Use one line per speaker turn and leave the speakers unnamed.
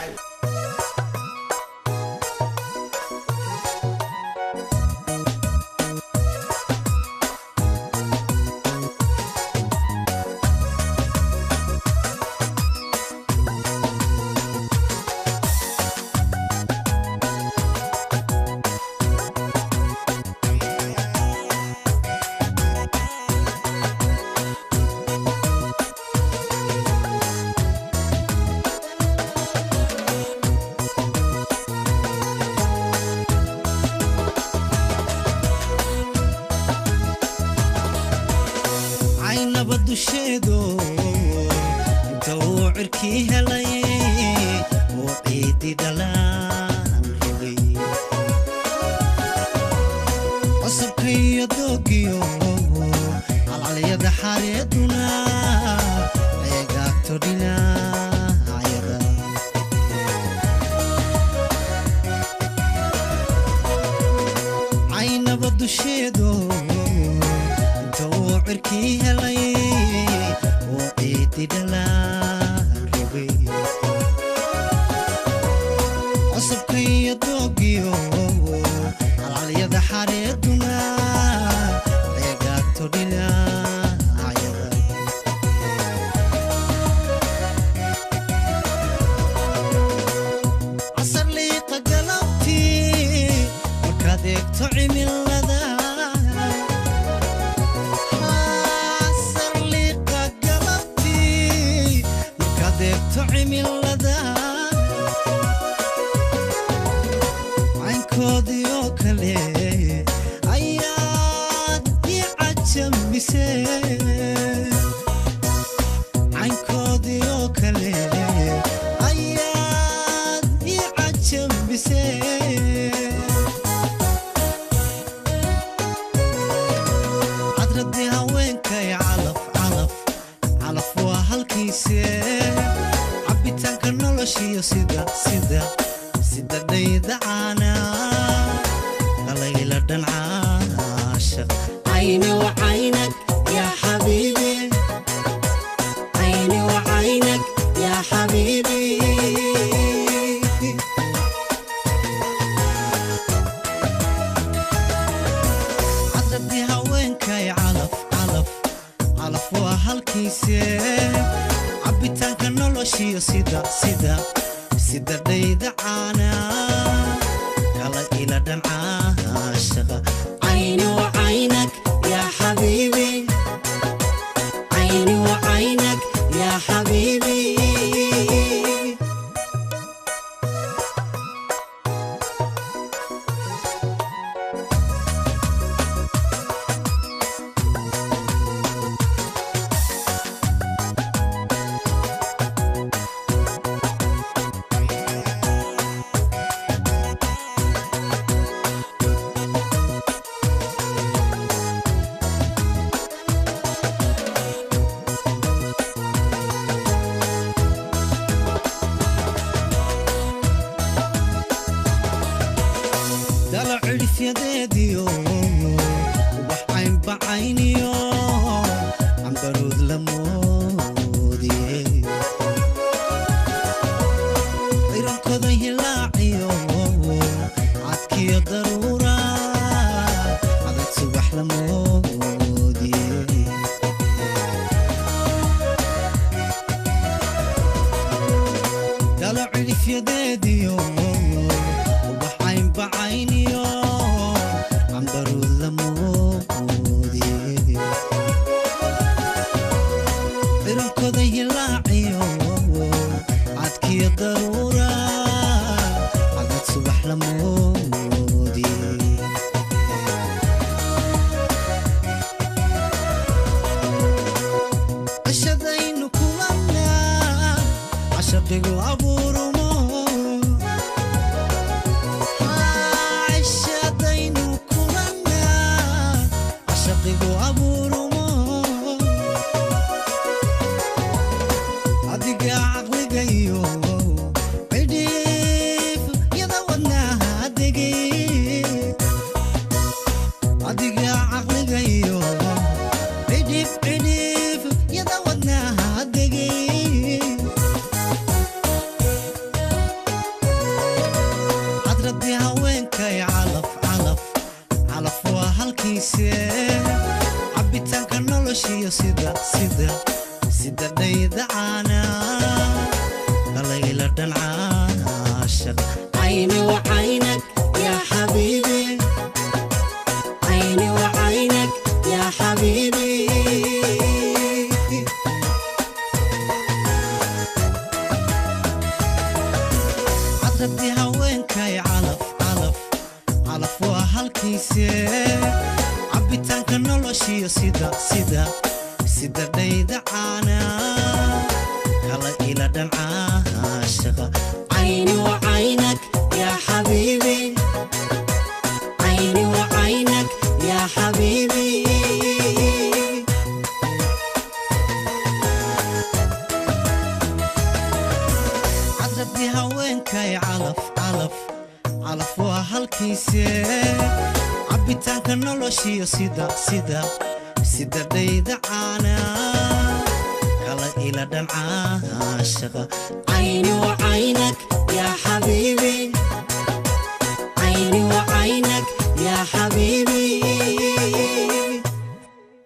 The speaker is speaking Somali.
Jacayl.
Caynaba dusheedo inta uu cirkii helay oo ciidi dhalaan rogay, cosabka iyo doogiyo calcalyada xareeduna eegaagto dhinacyada. Caynaba dusheedo inta uu cirkii helay oo ciidi dhalaan rogay, cosabka iyo doogiyo calcalyada xareeduna eegaagto dhinacyada. Casar liiqa galabtii markaad eegto cimilada, casar liiqa galabtii markaad eegto cimilada, caynkoodii oo kale ayaad ii cajamisee, caynkoodii oo kale ayaad ii cajamisee. Cadradii haweenkay calaf calaf calaf waa halkiise, cabbitaanka noloshiyo sida sida sida dhaydacaana qalayla dhancaashaq. Cayni wa caynag yaa xabiibi, cayni wa caynag yaa xabiibi. Cadradii haweenkay calaf calaf calaf waa halkiise, cabbitaanka noloshiyo sida sida sida dhaydacaana kala ila dhancaashaqa. Cayni wa caynag yaa xabiibi, cayni wa caynag yaa xabiibi. Dala cidhifyadeediyo ubax caynbacayniyo cambaruud la moodiye, cirankooda hilaaciyo cadkiyo daruura adag subax la moodiye. Dala cidhifyadeediyo ubax caynbacayniyo cambaruud la moodiye, cirankooda hilaaciyo cadkiyo daruura adag subax la moodiye. Cishadaynu kulanaa cashaqigu abuurumo, cishadaynu kulanaa cashaqigu abuurumo, adiga caqligayo cidhiif yada wadnaha degay, adiga caqligayo cidhiif cidhiif yada wadnaha degay. Cadradii haweenkay, calaf calaf calaf waa halkiise. Cabbitaanka noloshiyo sida dhayda caana kala ila dhancaashaqa. Cayni wa caynak yaa xabiibi, cayni wa caynak yaa xabiibi. Cadradii haweenkay, calaf calaf calaf waa halkiise. Cabbitaanka noloshiyo sida dhayda caana kala ila dhancaashaqa. Cayni wa caynak yaa xabiibi, cayni wa caynak yaa xabiibi.